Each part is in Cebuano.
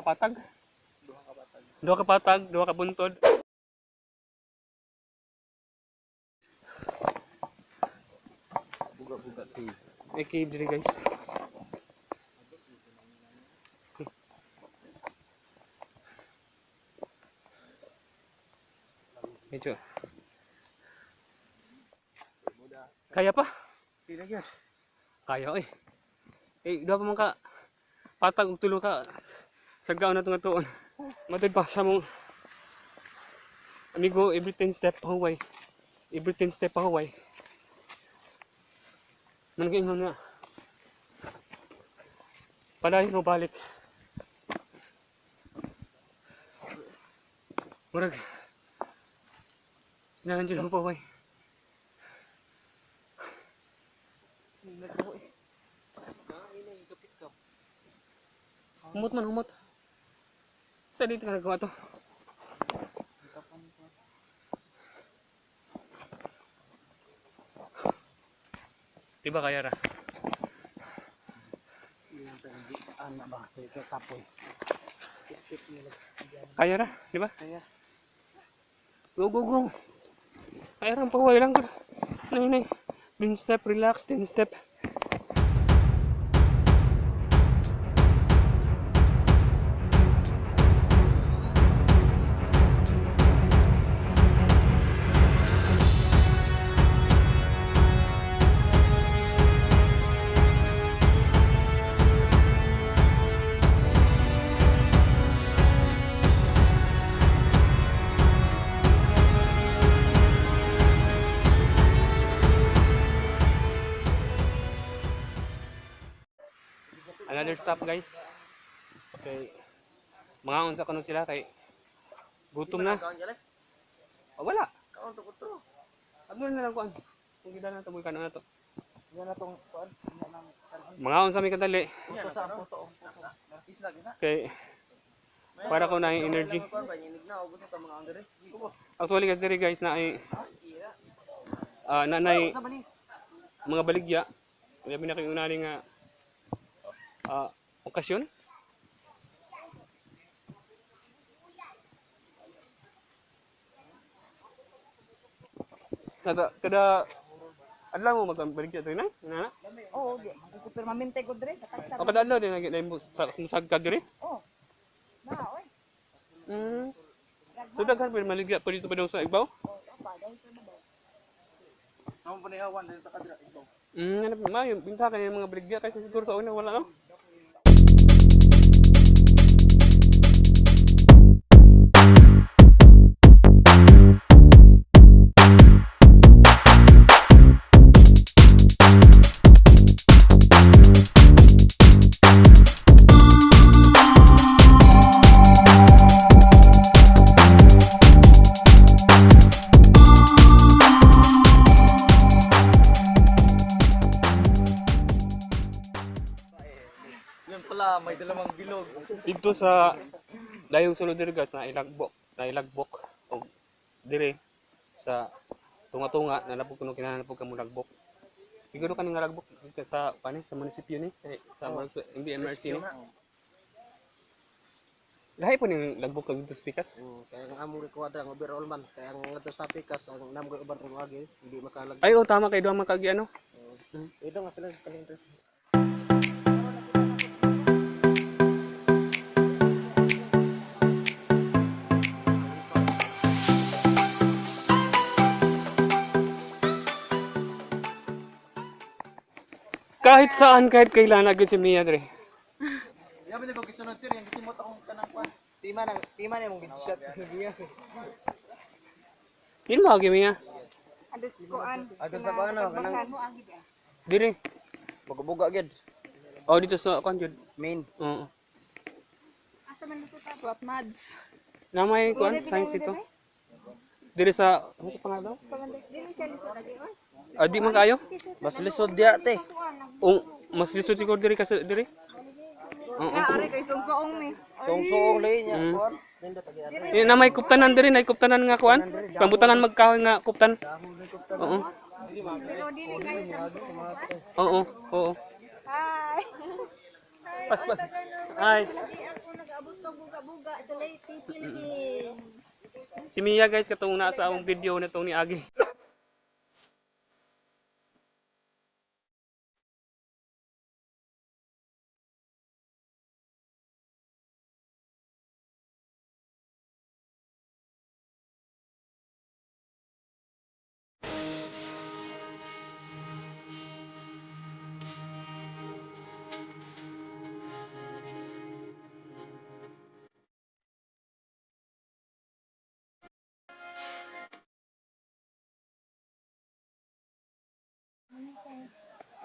patag. Duha ka patag, duha ka buntod. Buga-buga cave. May cave diri guys. Medyo. Kaya pa? Kaya eh. Eh, duha pa man ka patag og tulo ka sagaw na itong atuon. Matud pa sa mong amigo, every 10 step pahuway. Every 10 step pahuway. Managaingon nga. Palayo mo balik. Murag. Nandiyan mo pahuway. Humot man, humot. Sa dito ka nagawa to? Diba kaya ra? Ana ba? Kaya kapoy. Kaya ra, di ba? Kaya. Go, go, go. Kaya ra, pahuway lang. Nay, nay. 10 step, relax, 10 step. Another stop guys. Okay. Mga unsa kuno sila kay gutom na. Oh, wala. Kaon to kutro. Ano na lang kuan. Kung gidala na to mo kanon na to. Yan na tong kuan. Yan ang kanon. Mga unsa mi kadali Puto sa puto. Isla gina. kay para ko na yung energy. Kuan ba yinig na og gusto ta mga andre. Actually guys diri guys na ay nanay mga baligya. Labi na kay unani nga okasyon. Kada kada adlaw mo magbaligya diri na? Nana? Oo, di magkukupirmamente ko dre, sa O kada adlaw din nag musag ka diri? Oh. Na, oy. Mm. So daghan pa maligya pa dito pa daw sa Igbaw? Oh, pa daw sa babaw. Amo pa nihawan dito ta kadira ikaw. Ano pa ma, yung binta kaya mga baligya kasi siguro sa una wala no. Yan pala may dalawang bilog. Dito sa dayong sulod diri guys na ilagbok, na ilagbok og dire sa tunga-tunga na labog kuno kinahanglan pug kamo lagbok. Siguro kaning nga lagbok dito sa paani sa munisipyo ni eh, sa murag sa MBMRC ni. Lahi po ning lagbok kag dito sa Pikas. Kaya ang among rekuadra ang overall man kaya ang ngadto sa pikas ang namgoy uban rong agi hindi makalag. Ay oh tama kay duha man kag ano. Ito nga pila kalintro. Kahit saan kahit kailan agad si Mia dre. Yabi ko gisunod sir, yang gisimot akong kanang kuan. Tima nang tima na imong gishot. Yun mo agi Mia. Ados kuan. Adto sa kuan ano kanang Dire. buga-buga gyud. Oh dito sa kuan jud. Main. Oo. Asa man luto ta? Swap mads. Na may kuan science ito. Dire sa ano ko pangalan? Dili siya lisod lagi oy. Ah, di man kayo? Mas lisod diya te. Oh, mas lisod siguro diri kasi diri. Oo. Na ari kay sungsoong ni. Song-song lay niya kuan. Nindot agi ari. Eh, na may kuptanan diri, na kuptanan nga kuan. Pambutangan magkahoy nga kuptan. Oo. Pero dili kayo sa Oo, oo. Hi. Pas pas. Ay. Lagi ako nag-abot. Buga-buga sa Leyte, Philippines. Si Mia guys, katong naa sa among video na tong ni Agi.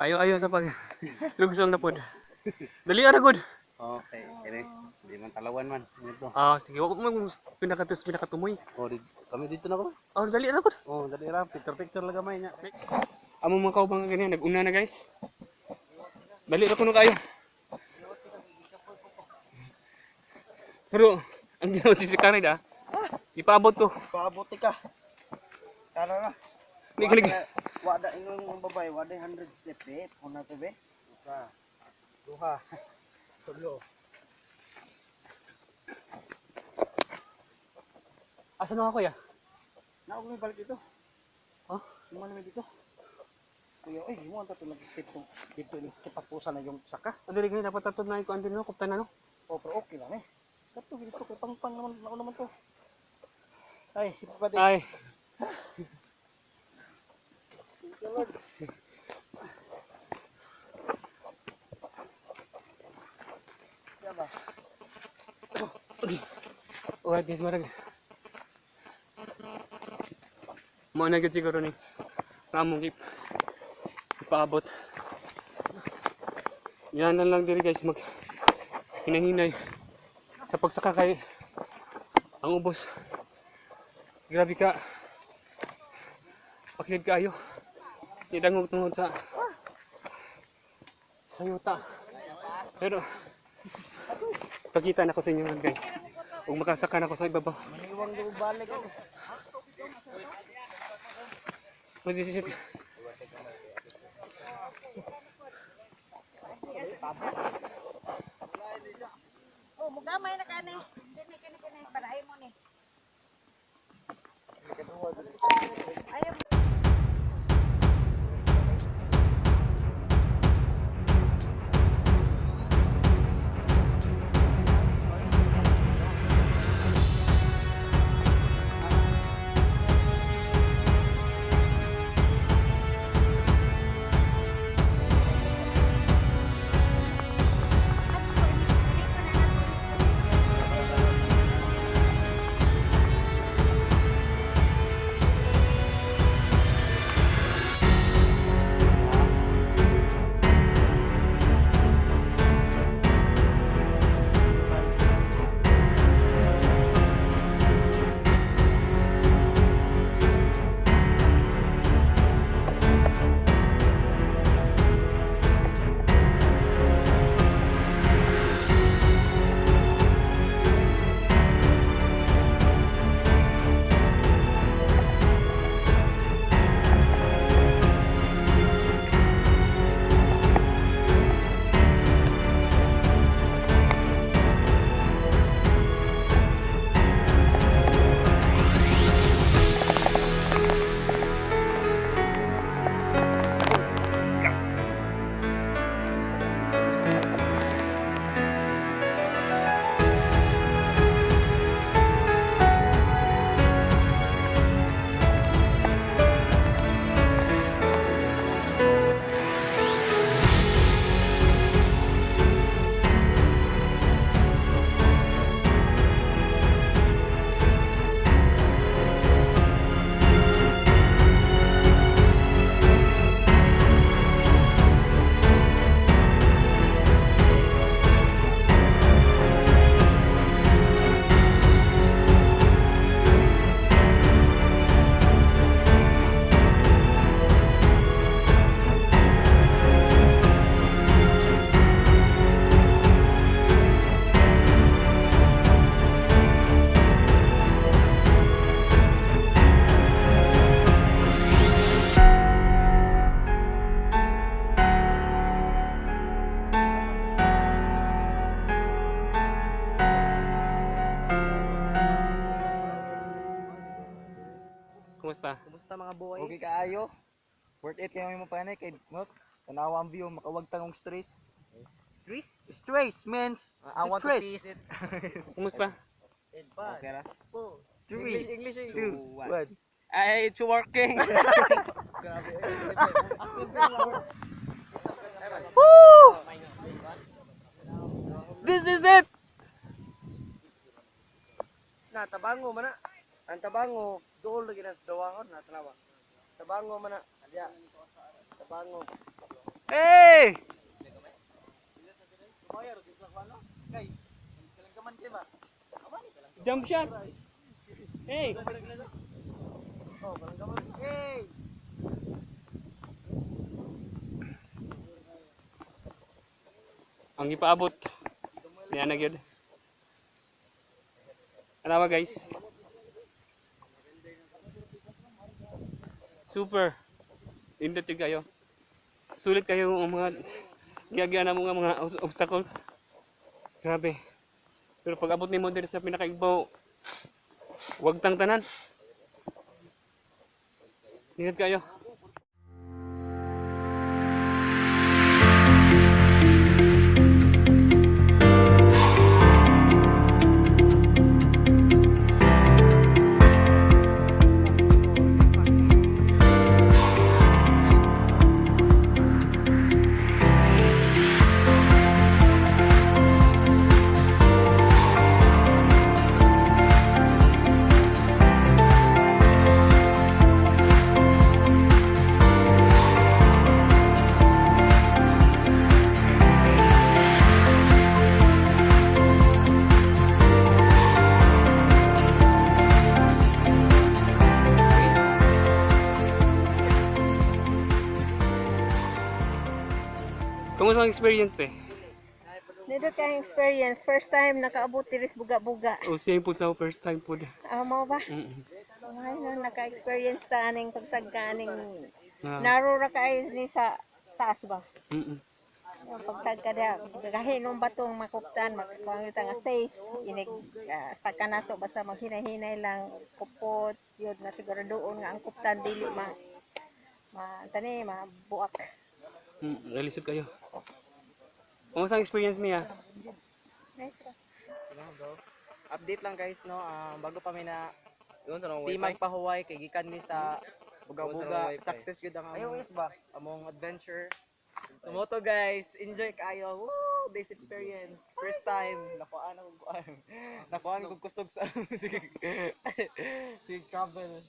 Ayo ayo sa pag lugsong na pod. Dali ra gud. Okay, kini. Di man talawan man. Dito. Ah, sige, wa mo pinakatus pinakatumoy. Oh, di, kami dito na ko. Oh, dali ra gud. Oh, dali ra picture picture lang gamay niya. Amo mga kaubang nga ganyan, nag-una na guys. Dali ra kuno kayo. Pero ang ginawa si Sikarid ah. Ipaabot ko. Paabuti ka. Tara na. Hindi ka nag Wada ingon ang babae, wada 100 step eh. Kuna to be. Usa. Duha. Tulo. Asa na ako ya? Naog mi balik dito. Ha? Mo na mi dito. Kuya, oy, mo ang tatlo step to. Dito ni kitapusan na yung saka. Ang dali kayo, dapat tatod na ko andin no, kuptan na no. Oh, pero okay lang eh. Kato dito kay pangpang naman nauna naman to. Ay, ipapadi. Ay. Ba? Alright guys, marag. Mao na gyud siguro ni. Among ipaabot. Yan na lang diri guys, mag hinahinay sa pagsaka kay ang ubos. Grabe ka. Pakid kaayo. Nidangog tungod sa yuta. Pero pakita na ko sa inyo guys. Ug makasaka na ko sa ibabaw. Maniwang do balik ako. Magdisisit. Oh, mugamay na kani. Kini kini kini para mo ni. Ayaw. Kumusta mga boy? Okay kaayo. Worth it kayo mo panay kay mo. Tanawa ang view, makawagtang og stress. Stress? Stress means I want to stress. taste it. Kumusta? Okay ra. English, 3 English. 2 1. Ay, it's working. Woo! This is it. Na, tabango man na. Ang tabango, dool lagi na sa dawahon, na tanawa. Tabango man na. Adya. Tabango. Hey! Jump shot. Hey! Hey! Ang ipaabot. Niya na gyud. Tanawa guys. Super. Indot jud kayo. Sulit kayo ang mga giagyan na mo nga mga obstacles. Grabe. Pero pag abot nimo diri sa pinakaigbaw, wag tang tanan. Ingat kayo. Kumusta ang experience te? Nindot kang experience. First time nakaabot diri sa buga-buga. O siya po sa first time po. Ah, mo ba? Mm. Ay, no, naka-experience ta aning pagsagka aning Ah, narura ra kay ni sa taas ba? mm. Yung pagsagka diha, kahinong batong makuptan, makuha ta nga safe, inig saka nato basta maghinay-hinay lang kupot, yun na siguro doon nga ang kuptan dili ma ma tani mabuak. Relisod kayo. Kumusta ang experience Mia? Nice ra. Update lang guys no, bago pa mi na di magpahuway kay gikan mi sa buga-buga. Success gyud ang Ayaw is ba? among adventure. Tumoto guys, enjoy kayo. Woo! This experience. First time nakuhaan ako kuan. Nakuhaan ko kusog sa sige. Sige travel.